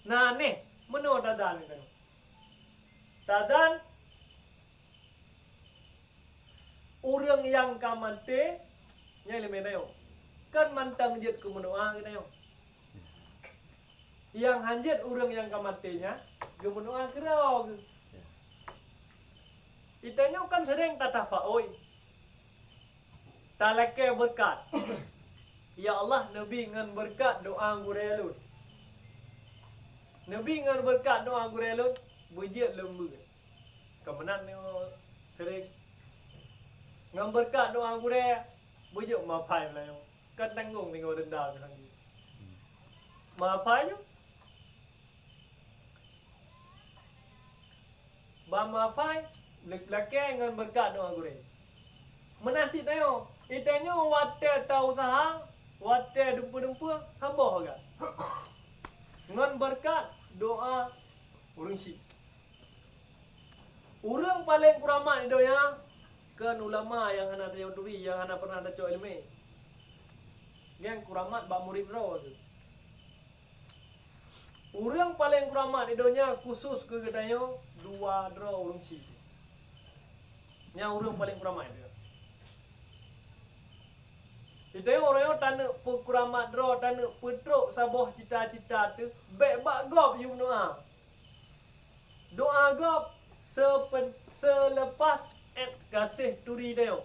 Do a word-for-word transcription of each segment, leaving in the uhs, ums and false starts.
Nah, neh, meunoe tadan nyoe. Tadan ureuëng nyang ka maté, nyan leumeh tanyoe. Kan mantong jeuet keu meudoa geutanyoe. Nyang hanjeuet ureuëng nyang ka maté nyan, geumeudoa keudroe geuh. Geutanyoe kan seuréng tatafaôi. Talakée beureukat. Ya Allah, neubi ngon beureukat doa gurée lôn. Neubi ngon beureukat doa gurée lôn, beujeuet lôn beuet. Ka meunan nyoe seuréng. Ngon beureukat doa gurée, beujeuet mafai meulayeue. Kan tanggong tinggai denda keu lagée. Mafai nyoe. Ban mafai, lakée ngon beureukat doa gurée. Meunan cit tanyoe, geutanyoe watée ta-useuha, watée dumpeue-dumpeue, saboh geuh. Ngon beureukat doa ureuëng syik. Ureuëng paleng keuramat di donya kon ulama nyang hana tanyoe turi, nyang hana pernah tacok iéleumé. Nyang keuramat bak murit droe teuh. Ureuëng paleng keuramat di donya khusos keu geutanyoe dua droe ureuëng syik. Nyan ureuëng paleng keuramat di donya. Di tanyoe ureuëng nyoe taneuk peukeuramat droe, taneuk peutrok saboh cita-cita teuh bék bak gob yum doa. Doa gob seulepas ék gaséh turi tanyoe.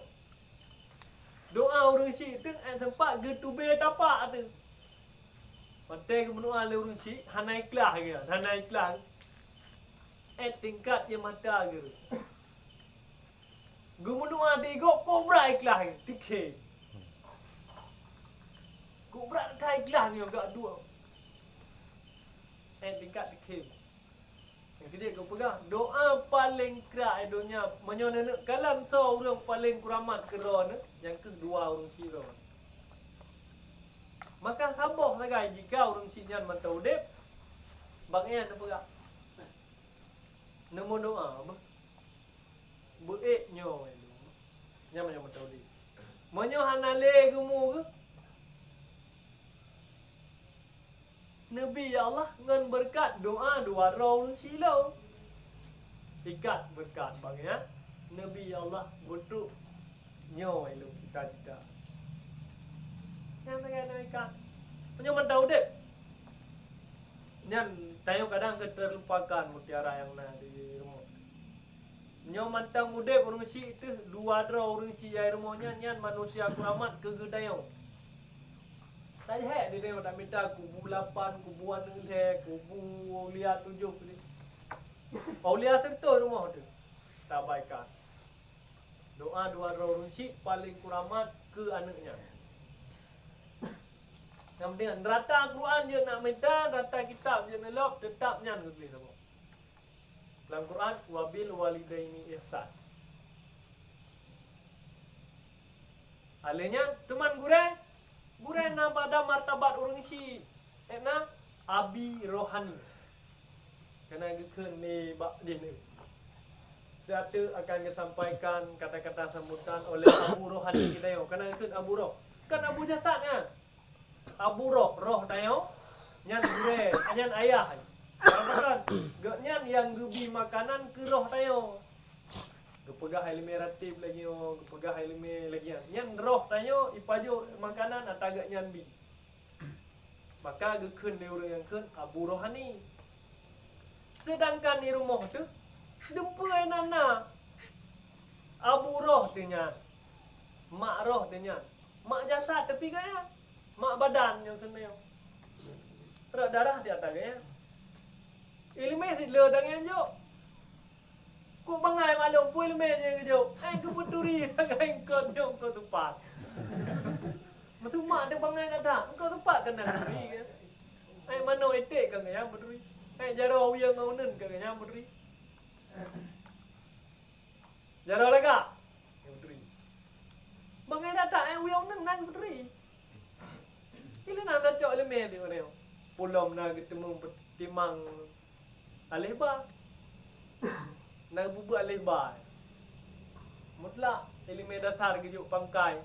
Doa ureuëng syik teuh ék seumpat geutubé tapak teuh. Watée geumeudoa lé ureuëng syik, hana ikhlaih geuh, hana ikhlaih. Ék tingkat ie mata geuh. Geumeudoa di gob kobra ikhlaih geuh, tikhe. Kobra that ikhlaih nyoe gak dua. Ék tingkat tikhe. Nyang keudeh geupeugah, doa paleng krak di donya, meunyoe neuneuk kalon soe ureuëng paleng keuramat keudroe neuh, nyang kheueh dua ureuëng syik droe. Maka saboh sagai jika ureuëng syik nyan mantong udeb, bak nyan neupeugah, neumeudoa beuh. Beuék nyoe, nyan meunyoe mantong udeb. Meunyoe hana lé geumu geuh, Neubi, ya Allah, ngon beureukat doa dua droe ureuëng syik lôn. Ikat beureukat bak nyan. Neubi, ya Allah, beutrok nyoe ilôn cita-cita. Nyan sagai na ikat. Meunyoe mantong udeb, nyan tanyoe kadang ka terlupakan mutiara nyang na di rumoh. Nyoe mantong udeb ureuëng syik teuh, dua droe ureuëng syik nyang di rumoh nyan, nyan manusia keuramat keu geutanyoe. Tajak di tanyoe tamita kubu lapan, kubu aneuk lhée, kubu aulia tujoh. Aulia seutôt rumoh teuh. Tabaikan. Doa dua droe ureuëng syik paleng keuramat keu aneuk nyan. Nyang penting, rata Quran jeuet nak mita, rata kitab jeuet neulop, teutap nyan geubri saboh. Lam Quran, "Wabil walidaini ihsan." Alé nyan, teuma gurée, gurée na pada martabat ureuëng syik, na abi rohani. Kana geukheun lé bak jih nyoe. Siat teuk akan geusampaikan kata-kata sambutan oleh abu rohani geutanyoe. Kana geukheun abu roh. Kan abu jasad nyan. Abu roh, roh tanyoe, nyan gurée, nyan ayah. Gobnyan nyang geubi makanan keu roh tanyoe. Geupeugah iéleumé ratib lagée nyoe, geupeugah iéleumé lagée nyan. Nyan roh tanyoe ipajoh makanan ata gobnyan bi. Maka geukheun lé ureuëng nyang kheun abu rohani. Seudangkan di rumoh teuh, dumpeue na na. Abu roh teuh nyan, mak roh teuh nyan, mak jasad tapi gaya, mak badan nyang keuneuk. Rot darah di atas gaya. Iéleumé sit le tangieng jok. Kok bangai maklum pui leumé je geujok. Ai keu peuturi tangai eungkot jok eungkot tupat. Meusumak teuh bangai gata, eungkot tupat keunan peuturi ke? Ai manoe etek ka gaya peuturi. Ai jaroe uyang ngon uneun ka gaya peuturi. Jaroe lagak. Peuturi. Bangai gata ai uyang uneun nan peuturi. Ilée na tacok iéleumé di ureuëng. Pulom na geuteumé timang aleh ba. Na bubuet aleh ba. Mutlak iéleumé dasar geujok pangkai.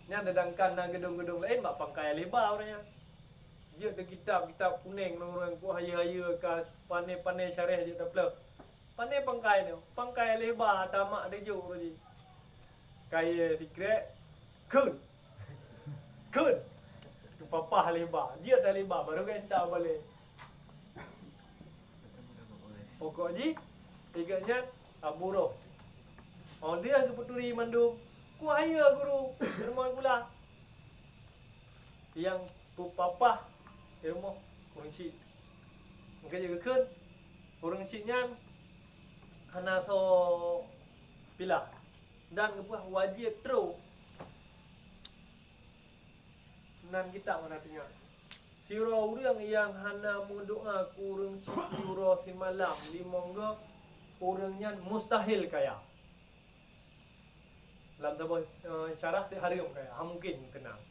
Nyan seudangkan na geudong-geudong laén bak pangkai aleh ba ureuëng nyan. Jeuet Kitab-kitab kunéng ngon ureuëng ku hayeue-hayeue ka pané-pané syarah jeuet taplôh. Pané pangkai nyoe, pangkai lé ba tamak dijok roh jih. Kayée sikrek, kheun. Kheun. Papah lé ba, jeuet lé ba, baru genta balée. Pokok jih, tiga nyan, abu roh. Oh, dia geupeuturi mandum. Ku hayeue guru, rumoh gula. Nyang peupapah di rumoh ureuëng syik. Mungken jih geukheun, ureuëng syik nyan hana soe pilah dan geupeugah wajéb trok. Nan kitab mana teuingat. Sidroe ureuëng nyang hana meudoá keu ureuëng syik siuroe simalam limong goe, ureuëng nyan mustahil kaya. Lam saboh, eh, syarah teuhareuem kaya, ha mungken keunong.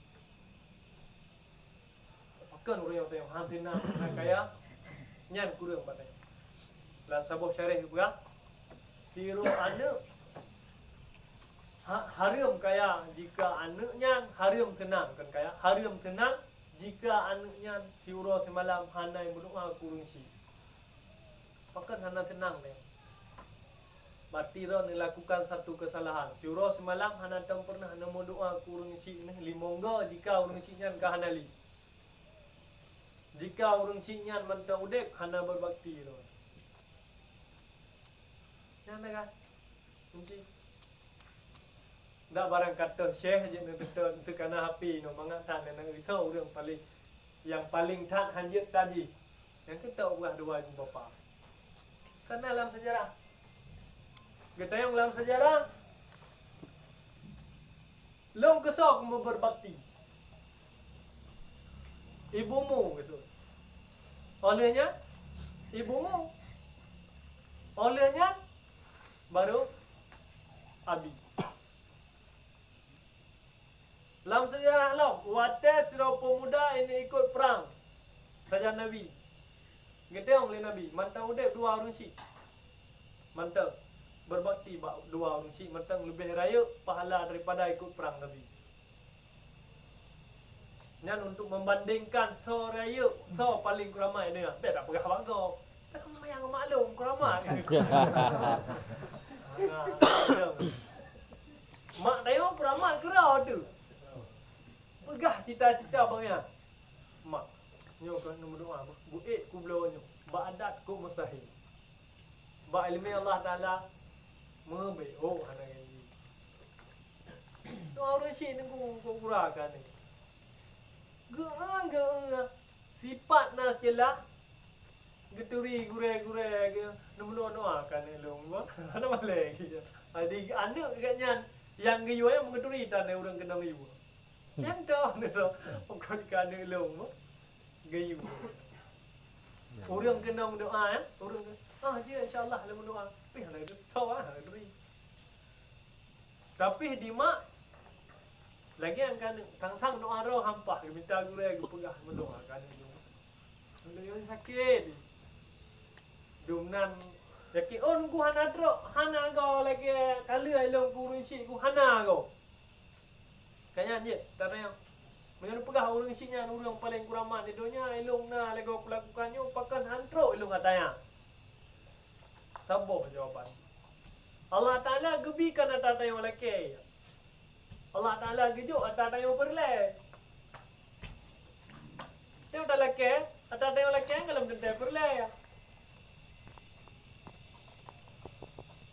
Pakon ureuëng nyang han seunang kaya, nyan kureueng bak tanyoe. Lam saboh syarah geupeugah, sidroe aneuëk ha-, hareuem kaya jika aneuëk nyan hareuem seunang, kon kaya, hareuem seunang jika aneuëk nyan siuroe simalam hana meudoá keu ureuëng syik. Pakon hana seunang nyan? Berarti droe neulakukan satu keusalahan. Siuroe simalam hana tom peureunah neumeudoá keu ureuëng syik nyan limong goe jika ureuëng syik nyan ka hana lé. Jika ureuëng syik nyan mantong udeb, hana berbakti droe. Nyan dah kan? Kunci. Dak barang kata syekh je neuteuteu teu kana api nyoe mangat that na isoe ureuëng paling, nyang paling that hanjeuet taji. Nyang keutok ulah dua ibu bapa. Kana lam sejarah. Geutayong lam sejarah. Lôn keusoe keumu berbakti. Ibumu gitu. Oleh nyan, ibumu. Oleh nyan, baru abi. Lam sejarah lom, watée sidroe peumuda ini ikot prang sajan Nabi. Geuteuong lé Nabi, mantong udeb dua ureuëng syik. Mantong berbakti bak dua ureuëng syik, mantong leubeh rayeuk pahala daripada ikot prang Nabi. Nyan untuk membandingkan soe rayeuk, soe paling kuramat di donya. Bèk tapeugah bak gob. Kan nyang maklum kuramat. Mak tanyoe kuramat keudroe teuh. Peugah cita-cita bangai. Mak, nyoe keuh neumeudoá, buet kubloe nyoe. Bak adat kok mustahil. Bak ileumèe Allah Taala meubeuet hana geuh. Doa ureuëng syik teungku kok gura ka ni. Geu-, geu-, sifat na ceulah geuturi gurèe-gurèe geu neumeudoá ka ni lôn. Hana malèe. Jadi aneuëk geuh nyan nyang geuyue nyang meugeuturi tan ureuëng keunong geuyue. Nyang toh ni toh. Bukan ka aneuëk lôn. Geuyue. Ureuëng keunong doa, eh? Ureuëng ke-, ah, jeuet insya Allah lôn doa. Pih hana geuturi, ah, hana geuturi. Tapi di mak lagèe nyang ka aneuëk, sang-sang doa droe hampah, geumita gurèe geupeugah meudoa ka aneuëk lôn. Aneuëk lôn sakét. Dum nan yakin, oh, ku hana trok, hana goe lagèe ka lheueh lôn keu ureuëng syik ku hana goe. Ka nyan jeuet, tatanyong. Meunyoe neupeugah ureuëng syik nyan ureuëng paleng kuramat di donya, ilôn na lagèe kulakukan nyoe, pakon han trok ilôn ka tanyong? Saboh jawaban. Allah Taala geubi kan ata tanyoe lakèe. Allah Taala geujok ata tanyoe peureulèe. Teuh talakèe, ata tanyoe lakèe ngon lom teuntèe peureulèe.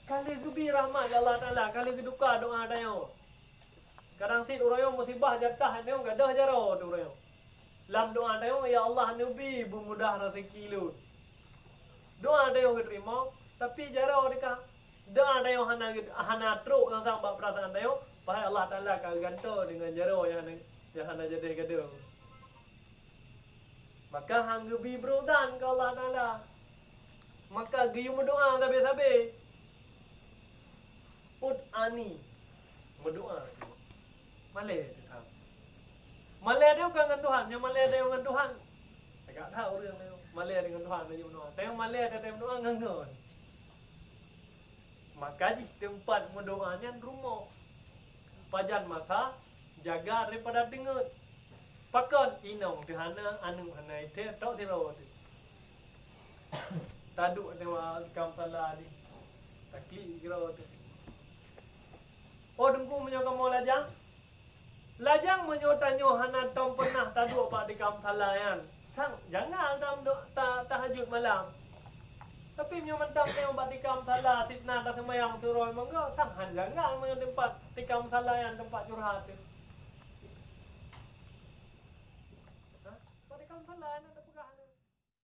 Ka lheueh geubi rahmat lé Allah Taala, ka lheueh geuduka doa tanyoe. Kadang cit uroe nyoe musibah jatah nyoe gadôh jaroe teuh uroe nyoe. Lam doa tanyoe, "Ya Allah, neubi beumudah raseuki lôn." Doa tanyoe geuteurimong, tapi jaroe teuka. Doa tanyoe hana, hana trok sang-sang bak peurasaan tanyoe, padahai Allah Taala ka geugantoe deungon jaroe nyang hana, nyang hana jadeh gadôh. Maka han geubi beureutan keu Allah Taala. Maka geuyue meudoa sabe-sabe. Ud'uni, meudoa. Malèe teuh. Malèe teuh bukan ngon Tuhan, nyang malèe teuh ngon Tuhan. Agak that ureuëng teuh malèe deungon Tuhan laju meudoa. Teuh malèe teuh meudoa ngon ngon. Maka jih teumpat meudoa nyan rumoh. Pajan masa jaga daripada teungeut. Pakon inong teuh hana, aneuk hana, itée tok sidroe teuh. Taduek teuma tikam sala di. Taklik sidroe teuh. Oh, Teungku, meunyoe kamoe lajang? Lajang meunyoe tanyoe hana tom peunah taduek bak tikam sala nyan. Sang janggal tam do-, ta-, tahajud malam. Tapi meunyoe mantong tanyoe bak tikam sala, sitna taseumayang suroi monggo, sang han janggal meunyoe teumpat tikam sala nyan teumpat curhat teuh. Ha? Bak tikam sala nyan